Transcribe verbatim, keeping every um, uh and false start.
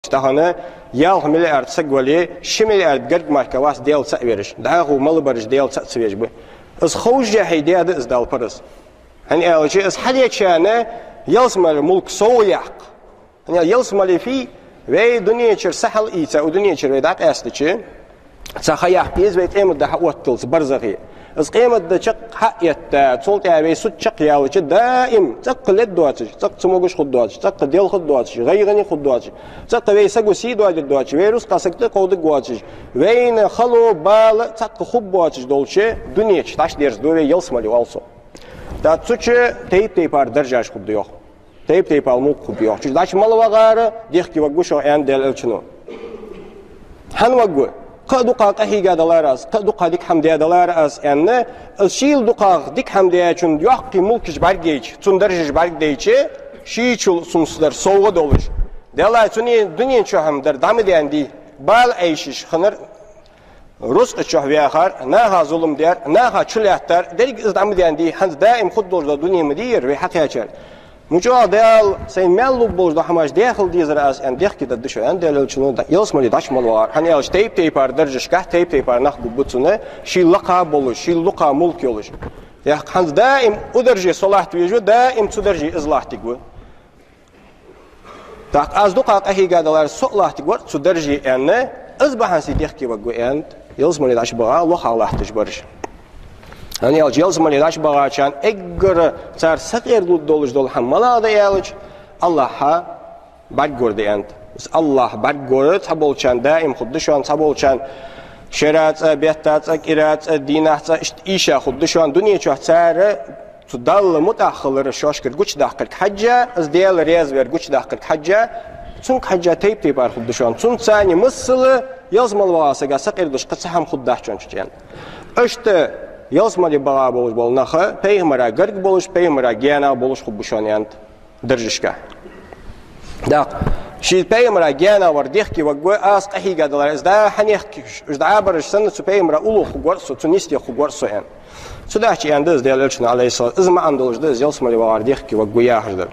Тахан ялх миллиард саг вале, ши миллиард гарга мара вац Даьла цаӀ вераш. ДӀахо мел бараш Даьла цаӀ ца веш ба. Из ховшшехь де да из Дала параз. ХӀана аьлча, из хьалечарна ялсмале мулк сов яккха. ХӀана аьлча ялсмале фий, вай дунен чура са хьалъийца, укх дунен чура вай дӀакъаьстача, цхьа ха яккха еза вай къематди хьаотталца барзахе. Из къематди чакх хьаэтта, цул тӀехьа вай суд чакхъяьлча, даим цӀаккха лергдоацаш, цӀаккха цамогаш хургдоацаш, цӀаккха делхаргдоацаш, гӀайгӀане хургдоацаш, цӀаккха вай саго сий доадергдоацаш, вай рузкъа саг тӀакховдаргвоацаш, вайна хало, бала цӀаккха хургбоацаш долча дунен чу дӀачудерзаду вай ялсмале, оал цо. ТӀаккха цу чу тайп-тайпара даржаш хургда йоах. Тайп-тайпара мулк хургба йоах. Цу чу дӀачу мала вагӀар дехке варгва шоана, аьннад Даьла Элчано. ХӀана варгва? Кхы а дукха къахьийга далар аз, кхы а дукха дика хӀама даь далар аз, аьнна, из шийла дукхагӀа дика хӀама даьчун йоккхий мулкаш бӀаргайча, цун даржаш бӀаргадайча, шийчул цунца дар совгӀа долаш. Даьллахь, цу дунен чу хӀама дар дӀа ма даьннадий, бала Ӏайшаш хиннар, рузкъа чу вахар, наха зулам дар, наха чулаттар, деррига из дӀа ма даьннадий, хӀанз даим хургдолаш дола дуне ма дий ер, вай хьакхаьчар. Мича оал Дала, сайна маьл лургболаш дола хӀамаш даь хила дезар аз, аьнна, дехке дергда шоана, аьннад Даьла Элчано, ялсмале дӀачу мала вагӀар. ХӀана аьлча тайп-тайпара даржашка тайп-тайпара нах гургба цунна, шийла лакха болаш, шийла дукха мулк йолаш. ТӀаккха хӀанз даим укх дарже со латта везаш ва, даим цу дарже из латтаргва. ТӀаккха аз дукха къахьийга далар, со а латтаргвар цу дарже, аьнна, из бахьан долаш дехке варгва, аьннад ялсмале дӀачубагӀа лохагӀа латташ бараш. ХӀана аьлча ялсмале дӀачубагӀачарна эггара цар сакъердалургдолаш дола хӀама малагӀа да аьлча, АллахӀа бӀаргагур да, аьннад. Из АллахӀ бӀаргагур цхьаболчарна даим хургда шоана, цхьаболчарна шера цкъа, бетта цкъа, кӀира цкъа, дийнахьа цкъа, иштта ийша хургда шоана. Дунен чу цар цу Далла мутӀахьа хилар шоашкара гучадаккхарга хьежжа, из Даьла раьза вар гучадаккхарга хьежжа, цунга хьежжа тайп-тайпара хургда шоана. Цунца царна масала ялсмале вагӀача сага сакъердалуш кхы цхьа хӀама хургдац шоана цу чу, аьннад. Иштта ялсмале багӀа болаш бола нах пайхамара гарга болаш, пайхамара гаьна болаш хургба шоана, аьннад, даржашка. ТӀаккха ший пайхамара гаьна вар дехке варгва, аз къахьийга далар, из да хьанехк уж дӀабараш санна цу пайхамара уллув хургвар со, цун йистех хургвар со, аьнна. Цудухьа аьннад из Даьла Элчано, Ӏалайхи ссалам, из маӀан долаш да из ялсмале вагӀар дехке варгва яхаш дар.